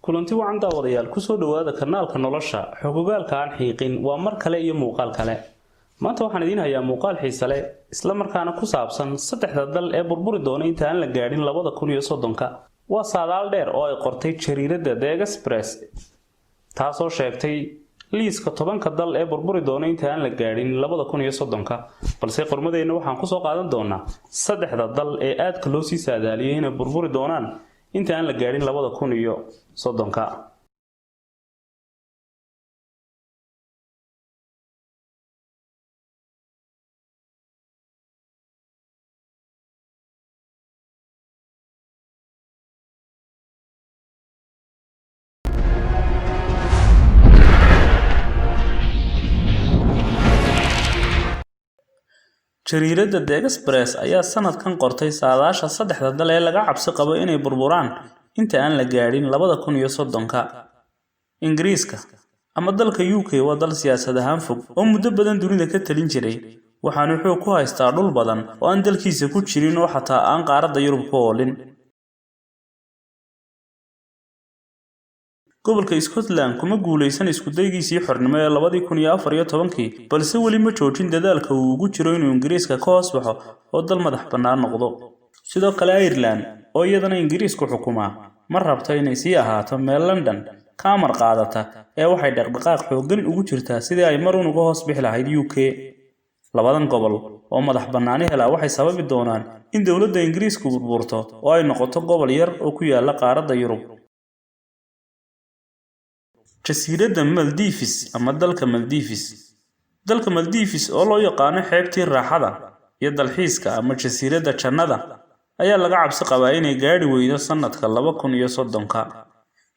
Kulanti wacan, daawadayaal. Kusoo dhowaada kanaalka Nolosha Xogogaalka aan xiiqin. Waa mar kale iyo muuqaal kale. Maanta waxaan idiin hayaa muuqaal xiise leh, isla markaana ku saabsan saddexda dal ee burburi doona inta aan la gaadhin 2030-ka. Waa saadaal dheer oo ay qortay jariiradda The Express, taasoo sheegtay liiska 10-ka dal ee burburi doona inta aan la gaadhin 2030-ka. Balse qormadeenna waxaan kusoo qaadan doonaa saddexda dal ee aadka loo sii saadaaliyey inay burburi doonaan inta aan la gaadhin 2030-ka. Jariiradda The Express ayaa sanadkan qortay saadaasha saddexda dal ee laga cabsi qabo inay burburaan inta aan la gaadhin 2030-ka. Ingiriiska ama dalka UK waa dal siyaasad ahaan fog oo muddo badan dunida ka talin jiray, waxaanu xoog ku haystaa dhul badan oo aan dalkiisa ku jirin oo xataa aan qaaradda Yurub ku oolin. Gobolka Scotland kuma guuleysan isku daygiisii xornimo ee 2014-kii, balse weli ma joojin dadaalka uu ugu jiro inuu Ingiriiska ka hoos baxo oo dal madax bannaan noqdo. Sidoo kale Ireland, oo iyadana Ingiriisku xukumaa, ma rabto inay sii ahaato meel London ka amar qaadata ee waxay dhaqdhaqaaq xooggan ugu jirtaa sidii ay mar uun uga hoos bixi lahayd UK. Labadan gobol oo madax bannaani helaa waxay sababi doonaan in dowladda Ingiriisku burburto oo ay noqoto gobol yar oo ku yaala qaaradda Yurub. Jasiiradda Maldives ama dalka Maldives. Dalka Maldives, oo loo yaqaano xeebtii raaxada iyo dalxiiska ama jasiiradda jannada, ayaa laga cabsi qabaa inay gaadhi weydo sanadka 2030-ka.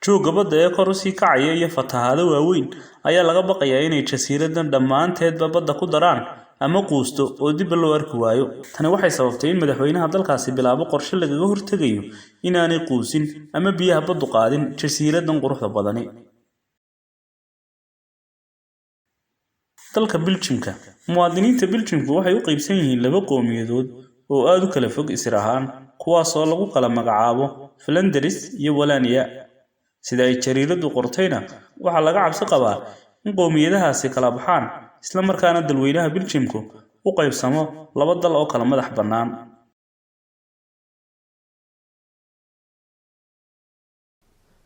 Joogga badda ee kor usii kacaya iyo fatahaado waaweyn ayaa laga baqayaa inay jasiiraddan dhammaanteedba badda ku daraan ama quusto oo dibba loo arki waayo. Tani waxay sababtay in madaxweynaha dalkaasi bilaabo qorshe lagaga hortegayo inaanay quusin ama biyaha baddu qaadin jasiiraddan quruxda badani. Dalka Biljimka. Muwaadiniinta Biljimku waxay u qaybsan yihiin laba qowmiyadood oo aad u kala fog isir ahaan, kuwaasoo lagu kala magacaabo Flanders iyo Walania. Sida ay jariiraddu qortayna, waxaa laga cabsi qabaa in qowmiyadahaasi kala baxaan, isla markaana dalweynaha Biljimku u qaybsamo laba dal oo kala madax bannaan.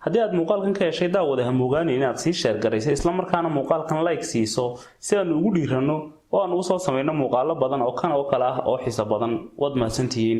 Haddii aad muuqaalkan ka heshay, daawada, hamuugaani inaad sii share garayso, isla markaana muuqaalkan like siiso, si aanu ugu dhiiranno oo aan ugu soo samayno muuqaalo badan oo kan oo kale ah oo xiiso badan. Waad mahadsantihiin.